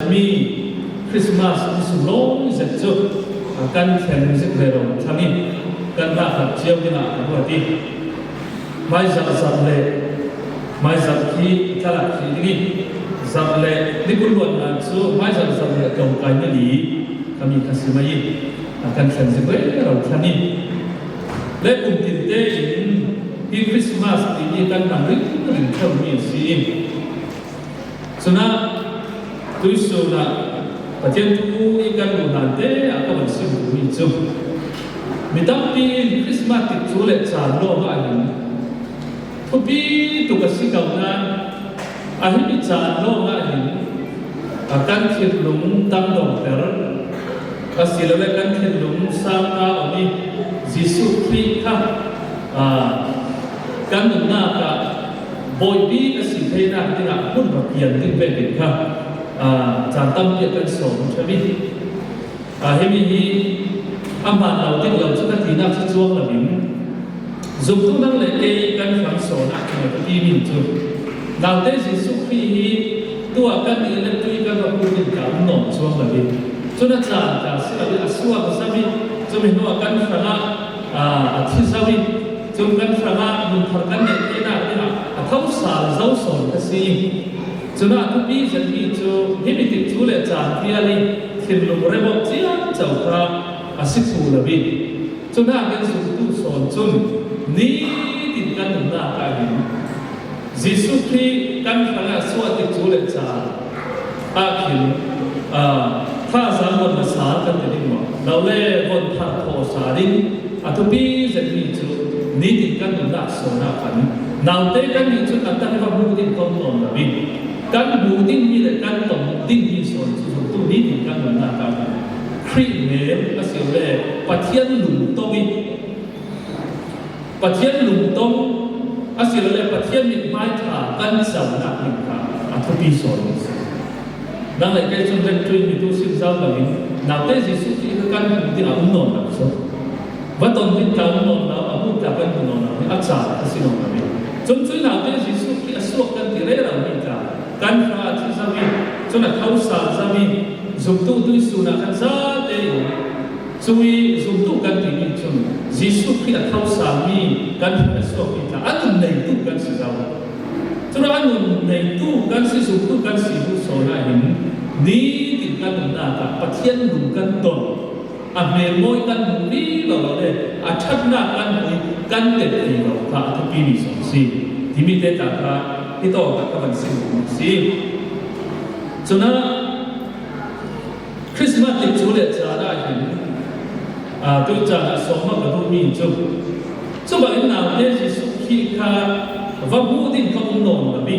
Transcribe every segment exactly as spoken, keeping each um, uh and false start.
Mi Christmas ni sung lawi zet cu, a, kan thlen zik ve lo thlang i kan hna khat cio dingah ka ruat i, maizarh zarh le maizarh khi thalak khi ding i, zarh le ni kul luan ngan cu maizarh zarh le tlawngkai ni li kami kha si mai i, a, kan thlen zik ve lo thlang i, le kum tinte in hi Christmas timi kan nang ringring ṭheumi a si i, cunah tuisun ah Pathian thu i kan duh hlan te ah ka van sim duhmi cu, mi tampi in Christmas tikcu le caan lawngah hin thupi tuk a si ko nain, a himi caan lawngah hin, a, kan thinlung tang dongter, asilole kan thinlung sangka awmi Jesuh Khrih kha, a, kan nunnak ah bawi bik a si theinak dingah hmun va pian ding vekin kha, aa, caan tampi a kan sawm ṭhami. Aa, himi hi a hmaan lo dik lo cu ka tinak cu cuang lo in, zumtu nang le kei kan hrang sawn ah khin a ka timi cu, naute Jesuh Khrih hi tuah kan i le tui kan va put in ka um nawn cuang lo in, cun a caan ka si lo in a suak a sami, cumi hnu ah kan hrangah, aa, a thi zo in, cun kan hrangah nun thar kan neih theinak dingah a tho sal zo sawn ka si. Cunah thupi zetmi cu himi tikcu le caan tial i thinlung remawh ciamco kha a si kho lo i, cunah kan zumtu sawn cun nitin kan nunnak ah hin Jesuh Khrih kan hrangah suah tikcu le caan ah khin, aa, thazaang von la sal kan ti ding maw? Lo le von thar thawh sa ding a thupi zetmi cu nitin kan nunnak sawn ah khan naute kan nih cun a tak i va hmuh ding kan nawn lo i, kan hmuh dingmi le kan tong dingmi sawn cu zumtu nitin kan nunnak ah khan Khrih mel a si le Pathian lungtong i, Pathian lungtong a si lo le Pathian mithmai ṭha kan conak ding kha a thupi sawn a si. Nang le kei cun ren ṭuin mi tu sim zau lo in naute Jesuh Khrih kha kan hmuh ding a um nawn lo cu. Va ton ding tla um nawn lo, a hmuh tla kan hmu nawn lo, a ca a si nawn lo. Cun cui naute Jesuh Khrih a suak kan ti rero mi tla kan hra a thi zo i, cun a tho sal zo i, zumtu tuisun ah kan zate i, cui zumtu kan timi cun Jesuh Khrih a tho salmi kan hrang a suakmi tla a nun neitu kan si zo. Cun a nun neitu kan si, zumtu kan si hnu sawn ah hin nitin kan nunnak ah Pathian lung kan ton, a hmel mawi kan hmu vivo lo le a ṭhatnak kan hmu i kan tep vivo kha a thupi mi sawn si timi te tla kha hi tawng ah ka van sim a si. Cun ah Christmas tikcu le caan ah hin, aa, tu caan ah sawm ah ka duhmi cu, cubangin naute Jesuh Khrih kha va hmuh ding kha um nawn lo i,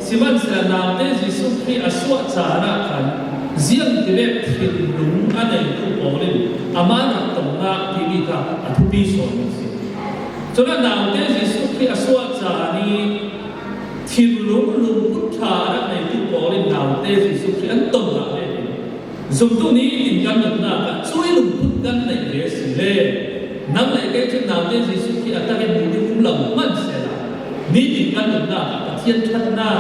sihmanhsehlaw naute Jesuh Khrih a suah caan ah khan ziangtivek thinlung a neitu pawl in amah rak tong ngah timi kha a thupi sawn a si. Cun ah naute Jesuh Khrih a suah caan i thinlung lungput ṭha a rak neitu pawl in naute Jesuh Khrih an ton ngah ve. Zumtu nitin kan nunnak ah cui lungput kan neih ve si le, nang le kei cun naute Jesuh Khrih a tak i hmuh ding um lo hmanh sehla, nitin kan nunnak ah Pathian ṭhatnak,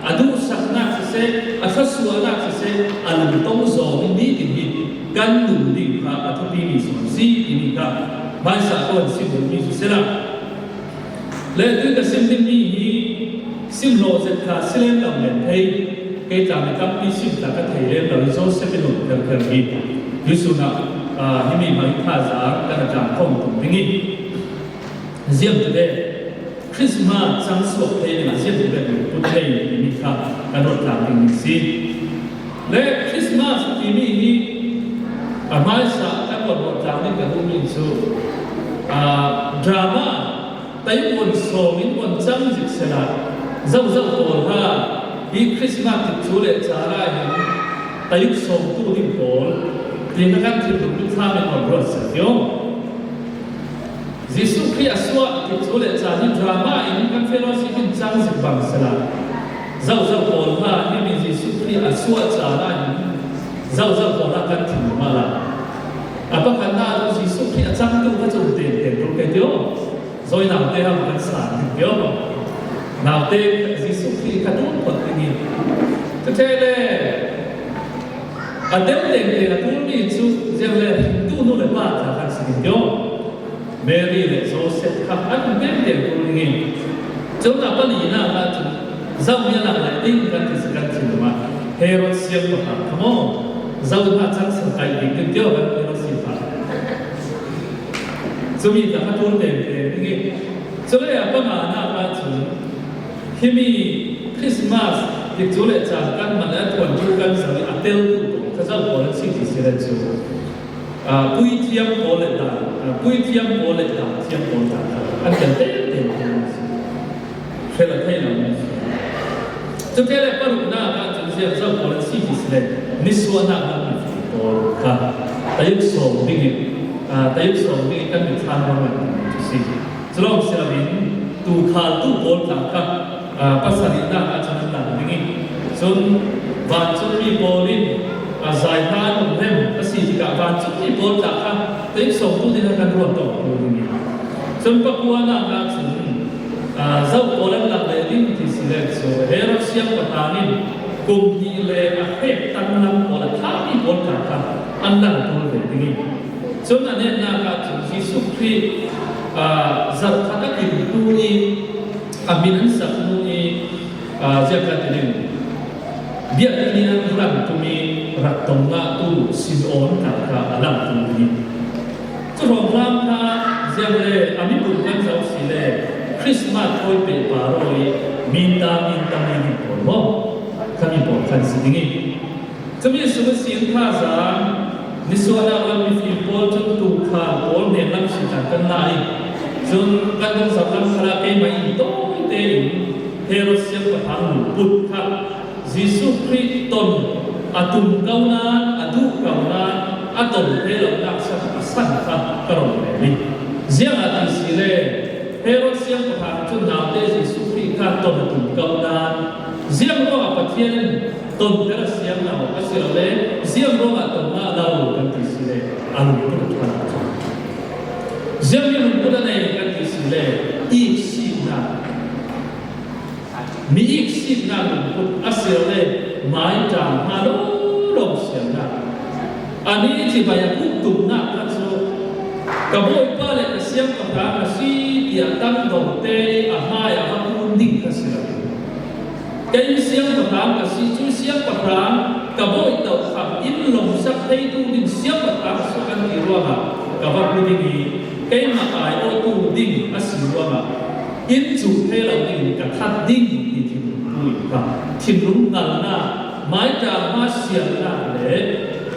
a duhsaknak siseh, a thluasuahnak siseh, a lungtong zawng in nitin hi kan nun ding kha a thupi mi sawn si timi kha hmaisa ko an sim mi cu si lo. Le tui ka sim dingmi hi sim hlawh zet kha si lem lo men thei. Kei tla mi tampi sim tla ka thei lem lo i Joseph in um kherkher hi. Tuisun ah, aa, himi hmai thazaang kan a tlang khawm tung ding i, ziangtivek Christmas cang suak thei dingah ziangtivek lungput thei timi kha kan ruat tlang ding si. Le Christmas timi hi a hmaisa kan ruat tlang ding ka duhmi cu, aa, drama Taiwan sawm in wan cang zik sehla, zozo pawl ha, hi Christmas tikcu le caan ah hin Taiwan sawm tu ding pawl, ti kha kan thinlung tu thlam in wan ruat seh tio. Jesuh Khrih a suah tikcu le caan hi drama in kan fellowship in cang zik bang sehla, zozo pawl ha, himi Jesuh Khrih a suah caan ah hin zozo pawl ha kan thinlung ah la. A pakhatnak cu Jesuh Khrih a cangtu kha cu tenten rul kei tio. Zawi naute hau kan san ding tio. Naute Jesuh Khrih kha ṭul phawt ding i. Cuṭhe le A tel tengteng a tul mi cu ziang le Hindu nu le pa ca kan si ding tio. Mary le Joseph kha an tel teng tul ding i. Cun a palinak ah cun zoh mi a lak le ding kan ti si kan chin ma. Herod siangpahrang kha maw. Zoh hna cang sang kai ding kan tio kan Herod siangpahrang. Cumi ta kha tul tengteng ding i. Cule a panganak ah cun himi Christmas tikcu le caan kan man a thuan tu kan zoh i a tel tu kong kha zoh pawl an si ti si le cu. Aa, puithiam pawl le dan, aa, puithiam pawl le dan thiam pawl dan kha an tel tengteng an si. Hrel a thei lo an si. Cute le paruknak ah cun ziang zoh pawl an si ti si le nisuahnak lam mifim pawl kha tayuk sawm ding i, aa, tayuk sawm ding i kan mitthlam ram ngan ti si. Culawng si loin tuukhal tu pawl tla kha, aa, pasarihnak ah cun an lang ding i, cun vancungmi pawl in, aa, zaihna an um lem a si tikah vancungmi pawl tla kha tayuk sawm tu ding ah kan ruat tawk tu ding i, cun pakuanak ah cun, aa, zoh pawl an lang leh ding ti si le cu Herod siangpahrang in kum hnih le a hrek tanglam pawl a thlahmi pawl tla kha an lang tul ve ding i, cun a netnak ah cun Jesuh Khrih, aa, zarhkhat a kimtu i a min an saknu i, aa, ziangkhat in biakinn an rak tum i rak tong ngahtu Simeon kha kha a lang tum ding i, cu hrawnghrang kha ziang le a mipum kan zoh si le Christmas thawi pehpar aw i minta minta mi ding pawl maw kha mi pawl kan si ding i, cumi sung ihsin thazaang nisuahnak lam mifim pawl cun tuukhal pawl hnen lam si tlan kan la i, cun kan dungzam lam khalah keimah in tawite in Herod siangpahrang lungput kha Jesuh Khrih ton a tum ko nain, a duh ko nain, a ton te lonak san a san kha ka rung rel i, ziangah ti si le Herod siangpahrang cun naute Jesuh Khrih kha ton a tum ko nain, ziang ruangah Pathian in tonter a siang lo a si lo le, ziang ruangah ton ngah lo kan ti si le a lungput a ṭha lo cu. Ziang mi lungput a nei kan ti si le, iksitnak, mi iksitnak lungput a si lo le, maiṭam hna lawlaw siangnak. Anih cibai a hmuh tumnak kha cu ka Bawipa le ka Siangpahrang a si tiah tangdor te i a hmai ah va kun ding kha si lo. Kei siangpahrang ka si, cu siangpahrang ka bawi tokham in lawmhsak theitu ding siangpahrang a si kan ti ruangah ka va hmu ding i, keimah aiawhtu ding a si ruangah in cuh thei lo ding in ka that ding ti thinlung pu in ka thinlung hngalnak, maiṭam hna siangnak le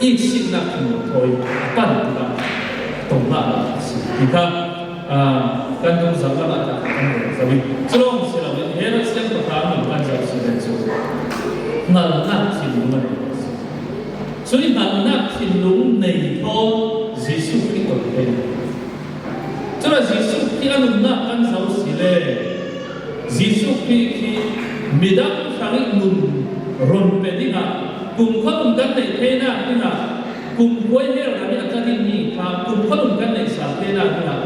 iksitnak thinlung thawi a pan tikah tong ngah lo a si ti kha. Aa, kan dungzam lam ah kan rel zo i, culawng si loin Herod siangpahrang lam kan zoh si le cu hngalnak thinlung a nei a si. Cui hngalnak thinlung nei thawn Jesuh Khrih ton thei. Cun Jesuh Khrih a nunnak kan zoh si le Jesuh Khrih khi midang hrangih nun run pe dingah kumkhua nun kan neih theinak dingah, kumkhua i hel ram i a tla dingmi kha kumkhua nun kan neihsa theinak dingah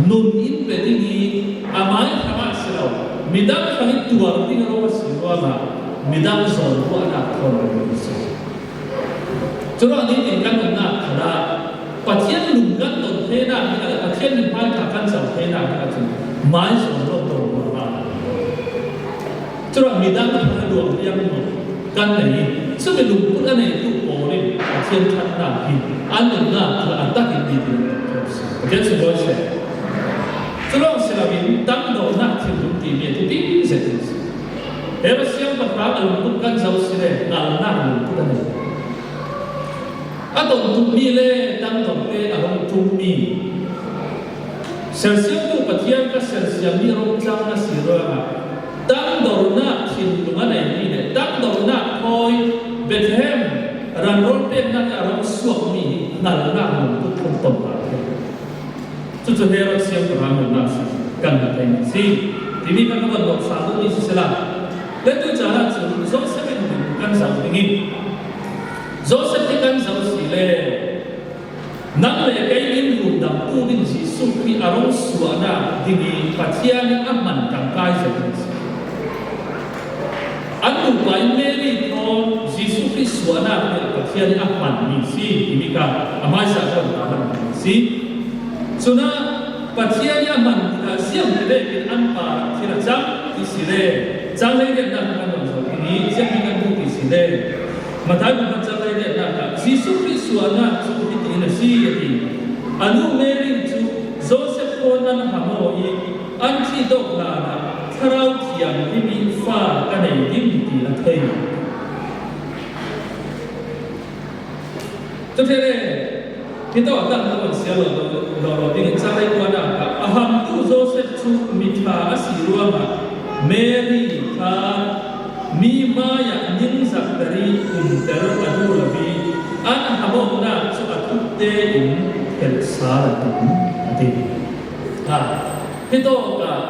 nun in pe ding i, amai hrangah si lo, midang hrangih tuar ding a ro a si ruangah midang zawn ruahnak thawn a si. Curuangah nitin kan nunnak khalah Pathian lung kan ton theinak dingah le Pathian mithmai kha kan zoh theinak dingah cun mai zawn lo ton ruangah Curuangah midang a ṭha duang tiang kan nei i, cumi lungput a neitu pawl in Pathian ṭhatnak hi an nunnak kha a tak in nitin Pathian sunglawi seh. Curuang si loin tangdornak thinlung timi a thupi zet in si. Herod siangpahrang a lungput kan zoh si le hngalnak lungput a nei. A ton tukmi le tangdor te a hung tummi Sersiamtu Pathian kha sersiammi a rung cang a si ruangah tangdornak thinlung a neimi le tangdornak thawi Bethlehem ranrawl peknak a rung suakmi hi hngalnak lungput kan ton lai. Cucu Herod siangpahrang nunnak si kan hmu thei si timi kan ka von dawt sa duhmi si sila. Le tu caan ah cun Joseph in kan zoh ding i Joseph hi kan zoh si le Nang le kei in rundamtu ding Jesuh Khrih a rung suahnak ding i Pathian in a hman tangkai zet ding si. An nupa in Mary thawn Jesuh Khrih suahnak hi Pathian nih a hman mi si timi kha a hmaisa kan ta hman mi si. Cun ah Pathian nih a hman tikah ziang ti vekin an par thil a cang ti si le cang hleiriatnak kan rak zoh ding i ziang hi kan hmuh ti si le Matthai bung khat cang hleiriatnak ah Jesuh Khrih suahnak cu hitin a si a ti. A nu Mary cu Joseph thawn an ham aw i an thih dawh hlanah Thlarau Thianghlim i fa ka nei ding ti a thei. Cu ṭheh le, hi tawh a tang lo an siar lo, lo, lo ding in cang lei kuanak ah a hamtu Joseph cu miṭha a si ruangah Mary kha mi hmaiah ningzakter i umter a duh lo i an hamawknak cu a thuk tein phelh sal a tum a ti. Ha, hi tawkah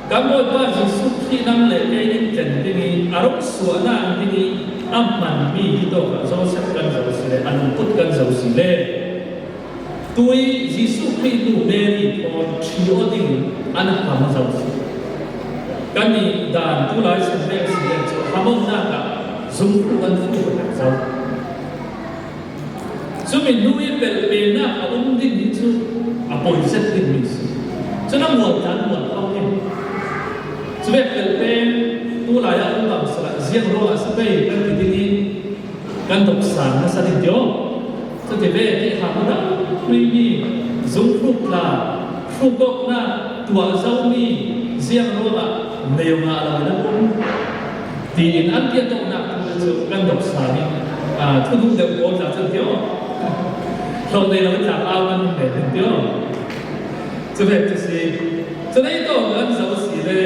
kan Bawipa Jesuh Khrih nang le kei nih tlen ding i a rung suahnak ding i a hmanmi hi tawkah Joseph kan zoh si le a lungput kan zoh si le tui Jesuh Khrih nu Mary thawn ṭhi aw ding an ham a zoh si. Kannih dan tu lai chan vek si le cu hamawknak ah zungkhuh kan fuh kan zoh. Cumi hnu i pelh penak a um ding hi cu a poi zet dingmi si. Cun a mual tlan mual kho in. Cuvek pelh pen tu lai ah um bang sila ziang ruangah si pei kan ti ding i kan dopsang nasa ding tio. Cuti ve ti ha hmu dang mi zunghruk tla hruk awknak tuah zomi ziang ruangah neu ngah lo in a um. Tiin an piahtawknak tu cu kan dopsang in, aa, thudung deuh pawl tla cun tio. Hlawh nei lo in tla au kan um ve ding tio. Cuvek cu si. Cun ei tawng kan zoh si le.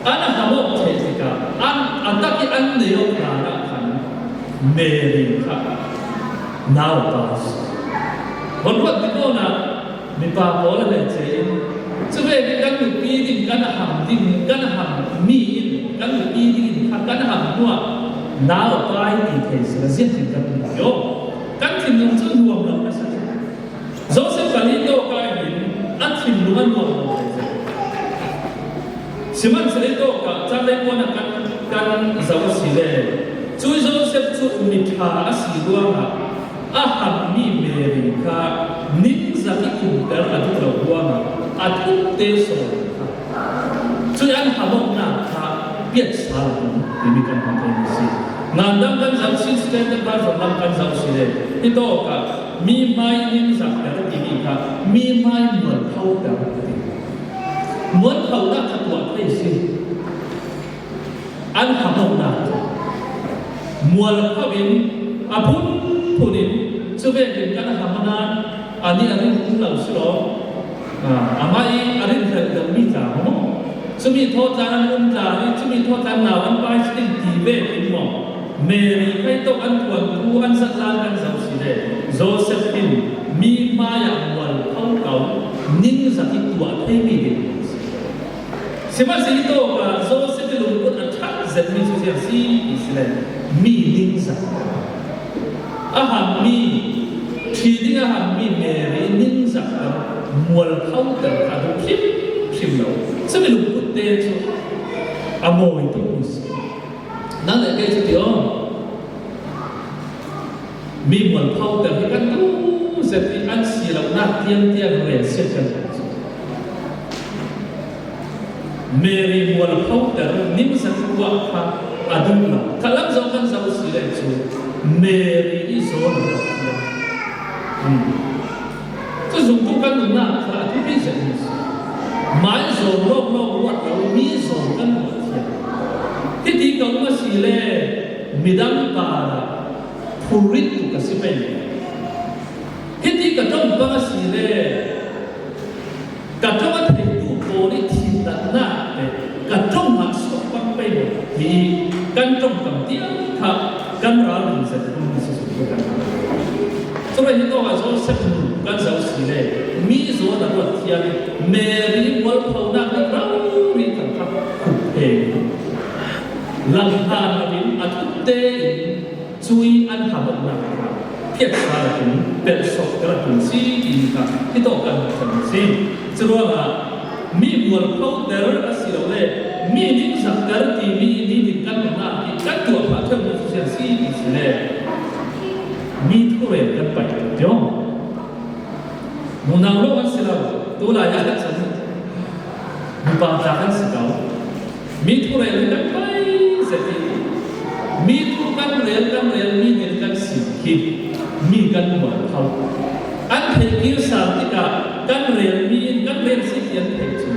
An a hamawk theih tikah, an a tak i an nei awk hlanah khan Mary kha nau a pa si. Von ruat dikawnak mipa pawl a hleice in, cuvek i kan nupi ding, kan a ham ding, kan a ham mi in kan nupi ding in kha kan a ham hnuah nau a pa i ti thei si, ziangtin kan nupi aw. Kan thinlung cu nuam lo nasa. Joseph kha hi tawk ah hin a thinlung a nuam lo thei zet. Sihmanhsehlaw tawk ah caan lei kuan ah kan, kan zoh a si le, cu Joseph cu miṭha a si ruangah a hammi Mary kha ningzak i umter a duh lo ruangah a thukte sawn kha. Cui an hamawknak kha piatsa lo timi kan hmuh thei mi si. Ngandam kan zoh si, standard version lam kan zoh si le, hi tawk ah mi hmai ningzakter timi kha mi hmai mualphoter a ti. Mualphonak kha tuah thei si. An hamawknak mualpho in a phunphun in cuvekin kan a ham a nain anih a rin um lo si law, ah, amah i a rin hrelh deuhmi tla maw? Cumi thawtlan an um tla i cumi thawtlan nau an pai si ding ti vekin maw? Mary kha hi tawk an thuantu an zatlan kan zoh si le Joseph in mi hmaiah mualpho ko ningzak i tuah theimi ding. Sihmanhsehlaw hi tawk ah Joseph i lungput a ṭhat zetmi cu ziang si ti si le mi ningzak a hammi, ṭhi ding a hammi Mary ningzak a mualphoter a duh hrimhrim lo. Cumi lungput te cu a mawi tukmi si. Nang le kei cu ti aw. Mi mualphoter hi kan duh zet i an si lonak tiangtiang relsiat kan duh. Mary mualphoter ningzak tuah kha a duh lo. Khalam zong kan zoh si le cu Mary i zawn a tuah tiang. Hmm. Cu zumtu kan nunnak kha a thupi zet mi si. Mai zawn lawklawk ruat lo, mi zawn kan ruat thiam. Hiti ka um a si le midang parah phurrit tu ka si pei. Hiti ka ṭong pang a si le ka ṭong a theitu pawl i thintatnak le ka ṭong ah suak pang pei lo hi kan ṭongkam tiang kha kan ralrin zet um si suk kan. Cule hi tawk ah Joseph nu kan zoh si le mi zawn a ruat thiam i Mary mualphonak nih ralrin kan kha khup pheng. Langhngan loin a thuk tein cui an hamawknak kha phiatsa lakin pelhsawh ka rak tum si timi kha hi tawk kan hmuh si. Curuangah mi mualphoter a si lo le mi ningzakter timi nitin kan hmuhnak hi kan tuah phah ṭheuhmi cu si ti si le, mi thu rel kan pai ti aw. Mu nau lo an si lo, tu lai a kan sa ni. Mipa ta kan si kau. Mi thu rel kan pai sa ti. Mi thu kan rel, kan rel, mi ngen kan si ki. Mi kan mual kau. An thei kir sa ti ka, kan rel mi, kan rel si ki an thei chu.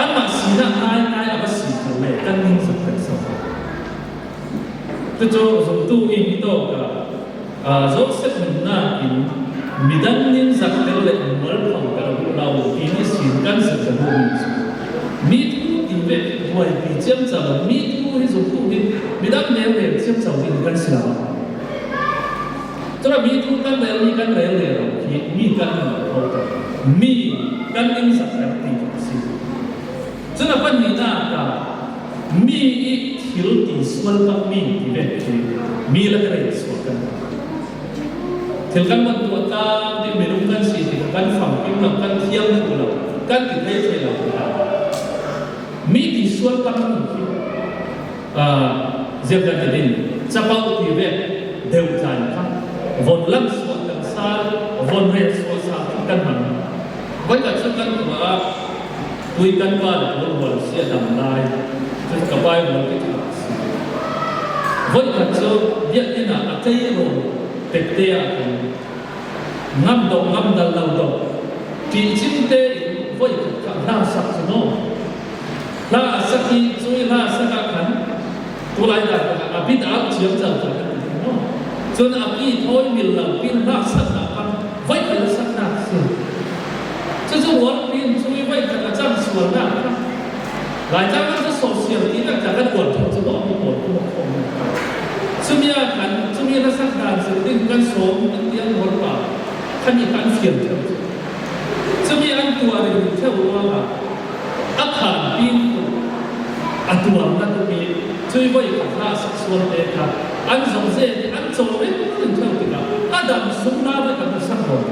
An ma si na ngai ngai a ba si kau le, kan ning sa kan sa. Cucu zumtu in hi tawk ah, aa, Joseph nunnak in midang nin zak tel le mual pho ka la duh lo, ti ni sin kan zak ka duh mi cu. Mi thu ti ve buaipi ciamco lo, mi thu hi zumtu hi midang rel rel ciamco ding kan si lo. Cun mi thu kan rel mi kan rel rel lo khi mi kan mual pho ka, mi kan nin zak tel ti a si. Cun a pahnihnak ah mi i thil ti sual bak mi ti vek hi mi le ka rel sual kan. Thil kan van tuah ta ti minung kan si ti kan famkim lo, kan thiam thuk lo, kan ti thei thei lo. Mi ti sual bak mi hi, ah, ziang kan ti ding, capo ti vek deuh zan kha, von lang sual kan sal, von rel sual sal kan hmang. Voikhat cu kan tuah ah, tui kan pa le pawl hual si a dam lai. Cu ka pai hual ki tuah si. Voikhat cu biakinn ah a tei rawn pekte ah kan ngam deuh, ngam dal lo deuh. Ṭihcing tein voikhat kha hla sak cu maw? Hla a sak i cui hla sak ah khan, tulai dah a bit out ciamco ta kan ti maw? Cun a ki thawi mil lo pin hla saknak kha voikhat hla saknak si. Cucu rualpi in cui voikhat a cang sualnak kha Laitlang ah social ti nak kan uar ṭheu cu maw, mi pawl kum a khawm. Cumi ah khan, cumi hla sak dan zir ding kan sawm kan ti an hol pa khan i kan fial ṭheu cu. Cumi an tuar in ṭheu ruangah a khan pin tu a tuar na tu mi cui voi kha hla sak sual te kha an zong zen i an caw ringring ṭheu tikah a dam sung hna ve kan sak hawn.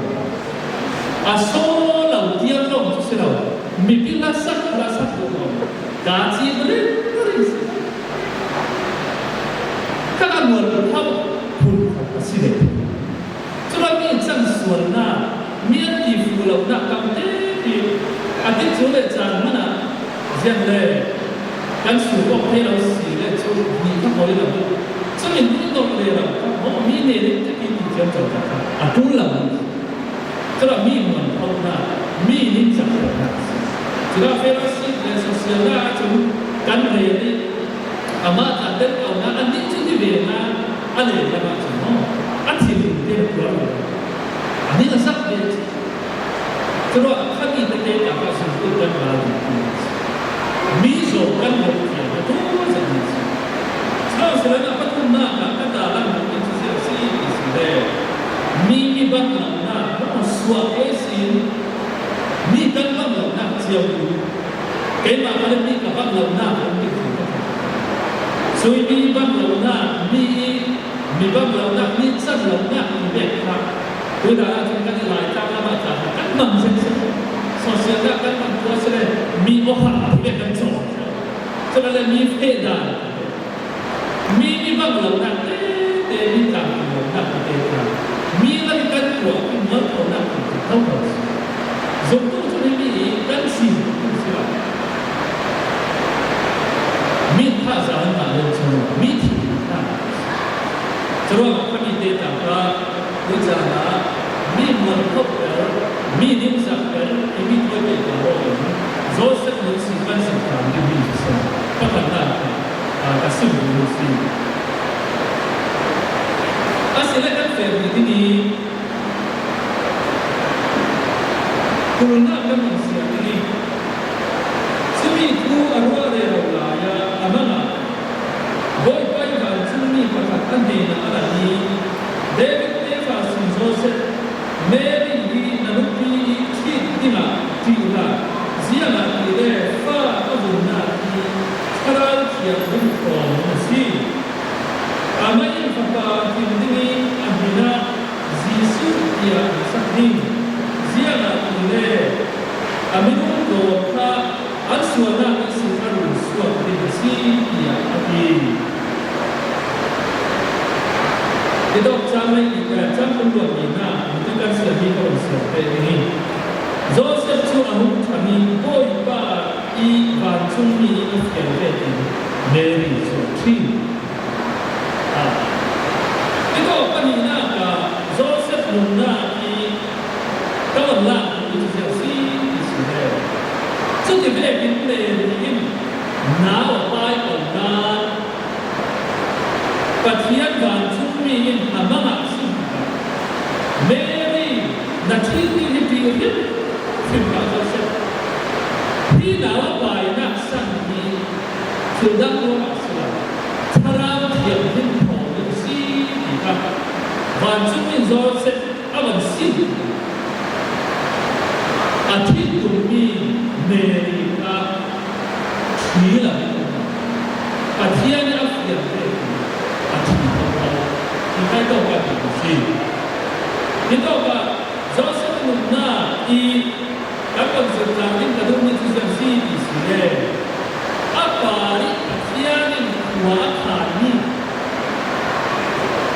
A saw lo tiang lawng cu si lo, mipi hla sak hla sak tu lawng ka cin ringring si. Kan a mual khauh phun khat a si ve. Cun mi cang sualnak, mi an ti fu lonak kam te ti a ti cu le caan hmanh ah ziang le kan su kawk thei lo si le cu mi kha hawi lo. Cumi hnu dawh le lo kha maw mi hnen in ti ti ciamco tak kha a ṭul lo. Cun mi muan khonak, mi ningcang khonak si. Cun fellowship le social ah cun kan rel i amah tla telh ko hna, annih cu ti ve hna, a lel lam ah cun maw, a thil in te tuar ve. Anih a zak ve. Curuah khami tete takah zumtu kan ral ding ti. Mi zaw kan lo tiang a ṭul zet mi si. Sihmanhsehlaw pathumnak ah ka ta lam ding cu ziah si ti si le, mi mi bang lonak, maw suak ke sin, mi kan bang lonak cio ding. Keimah kha le mi ka bang lonak kan ti. Sui mi bang lonak, mi i Mi bang lonak, mi can lonak ti vek kha. Tuna ah cun kan i Laitlang lam ah caan kan mang zeng zeng. Social ah kan mang tuah si le mi awkha ti vek kan cawk. Cun le mi feh dan. Mi, mi bang lonak tete, mi tlang ti lonak tete kha. Mi lam kan tuah, mi mual lonak ti tho lo si. Zumtu cu himi i kan si, kan si lo. Mi thazaang hna len chung mi thim hna. Curuangah khami te tangka, tu caan ah mi mual khauh ter, mi ningzak ter, i mi tuai te ta rawh in Joseph nun si kan zin kan ding mi si. Pakhatnak ah, ka sim ding si. A si le kan feh ding i Kulnak kan hmang siang i, cumi thu a ruah rero lai ah a mang ah, Bawipa ih vancungmi pakhat a hnenah a lang i, David tefa si Joseph, Mary hi na nupi ih thih dingah ṭih hlah, ziangahtile fa a vunnak hi Thlarau Thianghlim thawng a si. Amah in fapa him ding i a hmin ah Jesuh tiah an sak ding, ziangahtile a minung pawl kha an sualnak ihsin a run suak ding a si, tiah a ti. Hi dawk chang lei i ka chang kun luat ni na, mi tu kan sia hi ka wan sia pe ni. Joseph chu a hung tha ni, Bawipa i vancung mi a fian ve tin Mary chu a ṭhin. A, hi dawk a ni na ka Joseph nunna i ka wan lak ni chu sia si ti si le. Chuti vekin Mary in nau a pai ko nan Pathian vancungmi in a mangah sin kha. Mary, na thil ding hi ti hrim hrim kha Joseph. Hi nau a paina san hi thil dang ruangah si lo. Thlarau Thianghlim thaw ding si ti kha. Vancungmi in Joseph a van sin. A ṭhin tummi Mary kha ṭhi lo hi. Pathian in a fian ve a ṭhi lo. Hi khai tawk a ti si. Hi tawk a Joseph nunna i kan kan zirtlang ding ka duhmi chu ziang si ti si le. A par i Pathian in khua a khan mi.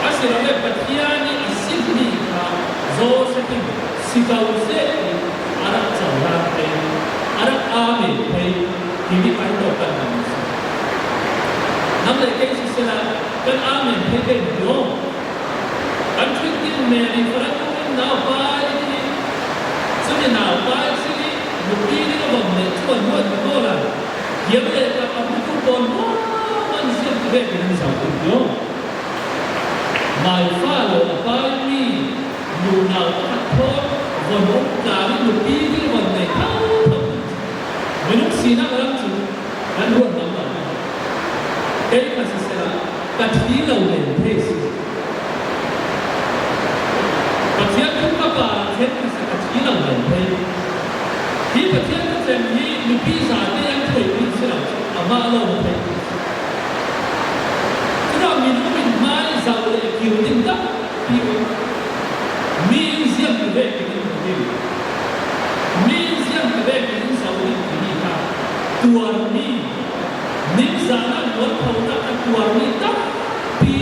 A si lo le Pathian in a sim mi kha Joseph in si lo se a rak chau lam thei, a rak amen thei, ti ni kai tawk kan lam si. Nang le kei si sela kan amen thei thei ni lo. Kan ṭhit ding Mary farak in naupai ding, chumi naupai si ding, nupi ding a bang le chuan huan ni ko la. Hiam le ka a mutu pon huan siam ti ve ti nan zau tu lo. Mai fa lo a pai mi, nu nau pakhat thawn, von um tla ni nupi ding von nei thau thau. Minung sina lam chu, kan huan lam lam. Kei ka si sela, ka thi lo len thei si. Pathian thu ka pa khen ka sa ka thi lo len thei. Hi Pathian thu chen hi mipi zate an thei mi si lo, ama lo thei. Chuna minung min mai zau le kiu ding tak pi u. Mi in ziam tu ve ki ding ding. Mi in ziam tu ve ki ding zau ding ki ni ka. Tuar mi. Ning zana mual thona ka tuar mi tak pi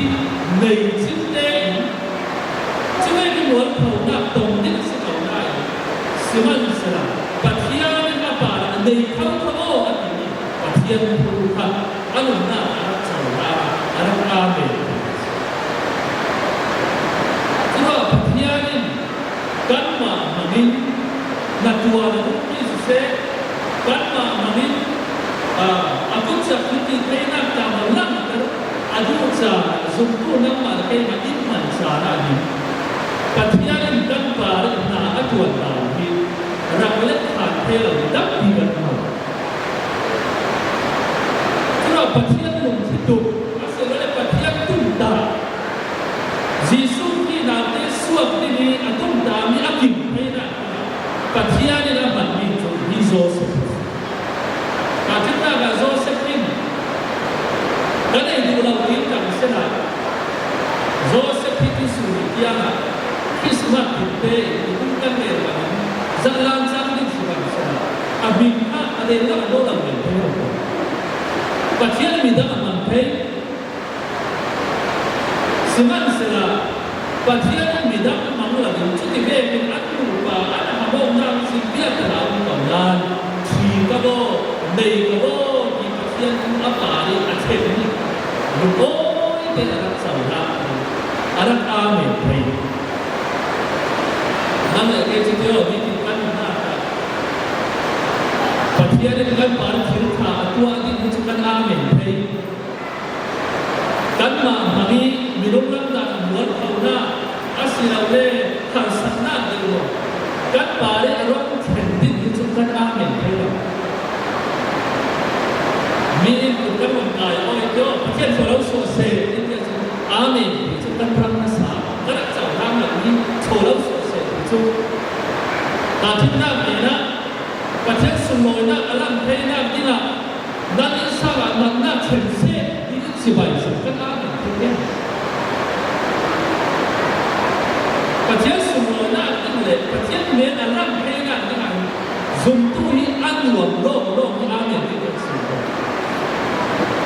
nei chin te in. Chungai ni mual thona tong ding si lo nai. Siman sela. Pathian in a pa a nei thau thau a ti ni. Pathian thu kha. A nunna a rak chau hna, a rak amen. Chua Pathian in kanmah hmangin na tuar a dungmi siseh, kanmah hmangin, ah, a kuchak hi ti theinak tla hmang langhter a duh ca zumtu nangmah le keimah in man caan ah hin Pathian in kan par hna a tuar hna hi rak let khan thei lo tampi kan hmu. Cun Pathian lungthin tuk, a si le Pathian tumtah, Jesuh Khrih naute suak ding i a tumtah mi a kim theinak Pathian in a hmanmi cu hi Joseph. Ka ṭhatnak ah Joseph in ka nei duh lo ding kan si lai. Joseph hi tuisun ni tiang ah Christmas ding te in kum kan rel bang in zahlan cang ding si bang si lai. A hmin kha a rel lo a daw lo men thei lo. Pathian midang a hmang thei. Sihmanhsela Pathian in midang a hmang lo in cuti vekin an nupa an hamawhnak sin bia tala um ko nan, ṭhi ka baw, nei ka baw ti Pathian thu a par in a thlen mi lungawi te a rak cohlang, a rak amen thei. Nang le kei cu tio hi ti kan hna ta. Pathian in kan par thil ṭha a tuah ding hi cu kan amen thei. Kanmah hmang i minung lamdang mualphonak a si lo le harsatnak deuh lo. Kan par i a ruang thlen ding hi cu kan amen thei lo. Mi in kan kan kai aw i tio, Pathian thua lo suah seh in tiah cun amen ti cu kan rang nasa, kan rak cohlang lo mi thua lo suah seh ti cu. Tahṭhimnak men ah Pathian sunglawinak a lang theinak dingah nan innsang ah natnak thlen seh ti in chibai zet kan amen thei. Pathian sunglawinak ding le Pathian men a lang theinak dingah zumtu hi a nuam lawmlawm hi amen ti kan si.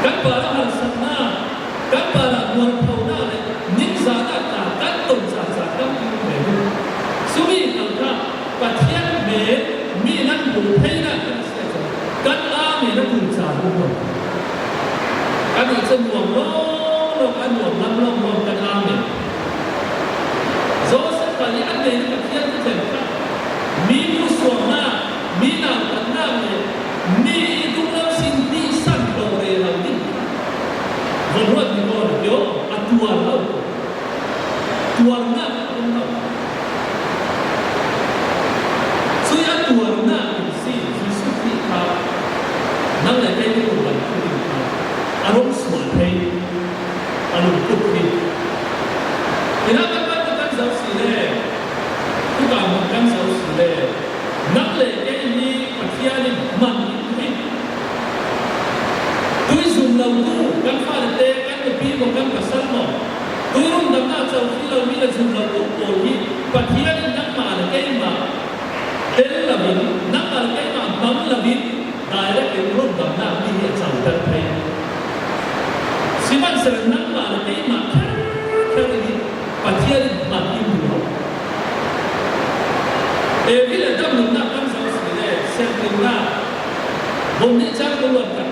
Kan par a harsatnak, kan par a mualphonak le ningzahnak tla Ina kan kan kan zo si le, tu kan kan zo si le, nang le kei hi Pathian in man in hi. Tui zum lo tu, kan fale te, kan nupi maw, kan pasal maw, tui rundamna chau khi lo mi le zum lo tu pawl hi Pathian in nangmah le keimah tel lo in, nangmah le keimah mang lo in, direct in rundamna mi hi a chau tel thei. Sihmanhsehlaw nangmah le keimah kher kher hi Pathian in man in duh lo. Evi le Adam nunna kan zo si le, siangthoinna bung nih chang kul luan khat,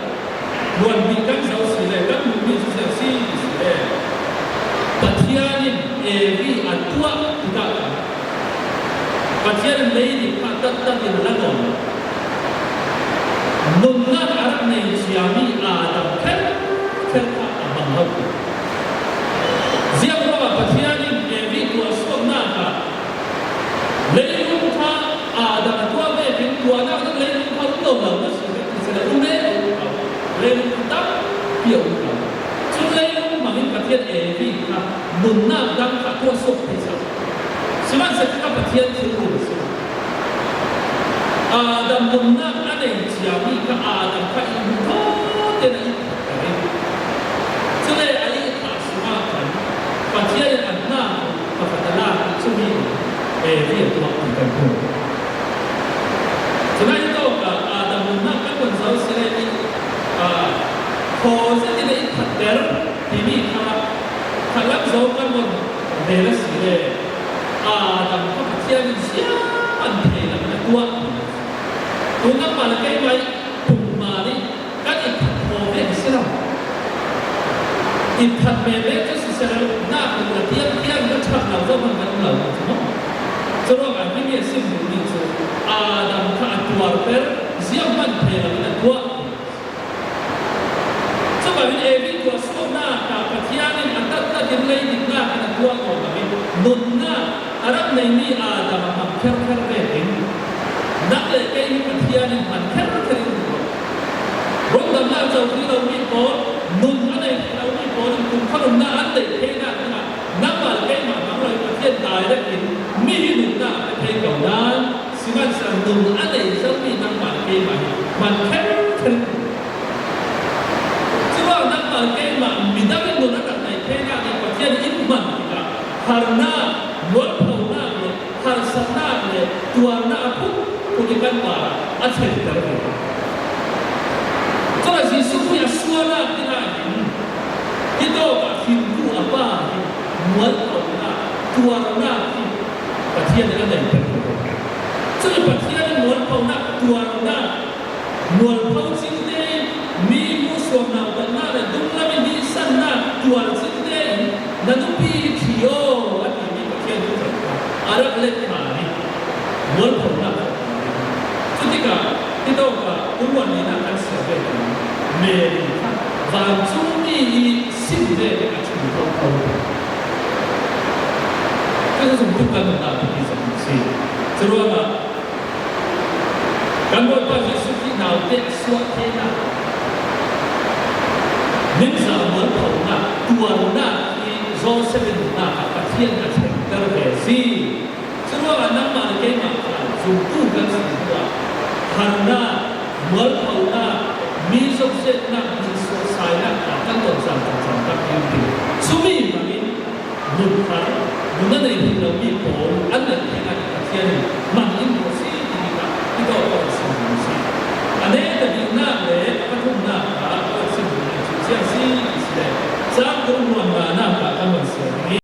luan nih kan zo si le, kan hmuh mi cu si si le, Pathian in Evi a tuah tikah khan Pathian in leidik kha taktak in la nawn lo. Nunnak a rak nei ciami Adam kher kher kha a bang lo. Ziang ruangah Pathian in Evi tuah suaknak ah leilung kha Adam a tuah vekin tuahnak ding leilung kha um lo lo na si kan ti sila um e, um lo. Leilung kha tampi a um lo. Cun leilung hmangin Pathian Evi kha nunnak dang kha tuah suak thei cang. Sihmanhsehlaw Pathian thil hmun a si. Adam nunnak a nei ciami kha Adam kha i hmuh thawte na i hmuh kha i. Cule a i thah sungah khan Pathian in a hna pakhat a lak i cumi Evi a tuah ti kan hmuh. Cun a i tawk ah Adam nunnak kan von zo si le i, aa, khaw zetin a i thatter timi kha khalam zo kan von ve a si le. Adam kha Pathian in ziah man thei lo in a tuah. Tu nangmah le keimah i pumhma nih kan i that khaw ve a si lo. I that ve ve cu sisel nak a tiang tiang kan ṭhat lo zo hmanh kan um lo cu maw? Curuangah himi a sim duhmi cu Adam kha a tuarter ziah man thei lo in a tuah. Cuka hin Evi tuah suaknak ah Pathian in a taktak in leidiknak in a tuah ko bangin nunnak a rak neimi Adam a hmang kherkher vekin nang le kei hi Pathian in hman kherkher in tuah. Rundamnak co hrih lomi pawl, nun a nei hrih lomi pawl in kumkhua nunnak an neih theinak dingah nangmah le keimah hmang lo in Pathian direct in mi hi nunnak a pe thei ko nan, sihmanhsehlaw nun a nei zomi nangmah le keimah hi hman kherkher in tuah. Curuang nangmah le keimah midang in nun a rak neih theinak nih Pathian in hman tikah harnak, mualphonak le harsatnak le tuarnak a phunphun i kan parah a thlenter ve. Curuang Jesuh Khrih a sualnak dingah hin hitawk ah khinku a pa hi mualphonak, tuarnak hi Pathian in a neihter ve. Cun Pathian in mualphonak, tuarnak, mualpho cingte in mi hmuhsuam nautatnak le dunglam in hihsannak tuar cingte in na nupi hi ṭhi aw a timi Pathian thuthang kha a rak let kha hi mualphonak. Cutikah hitawk ah kum uan linak kan siar ve Mary kha vancungmi i sim ve a ṭhi thotho. Kan zumtu kan nunnak pipi zong si. Curuangah kan Bawipa Jesuh Khrih naute a suah theinak, ningzah mualphonak, tuarnak hi Joseph in nunnak ah Pathian a thlengter ve si. Curuangah nangmah le keimah kha zumtu kan si hnuah harnak, mualphonak, mi zokzetnak, mi sualsainak kha kan ton cang cang tak ding. Cumi bangin nun kha nun a nei hrih lomi pawl an neih theinak in Pathian in hman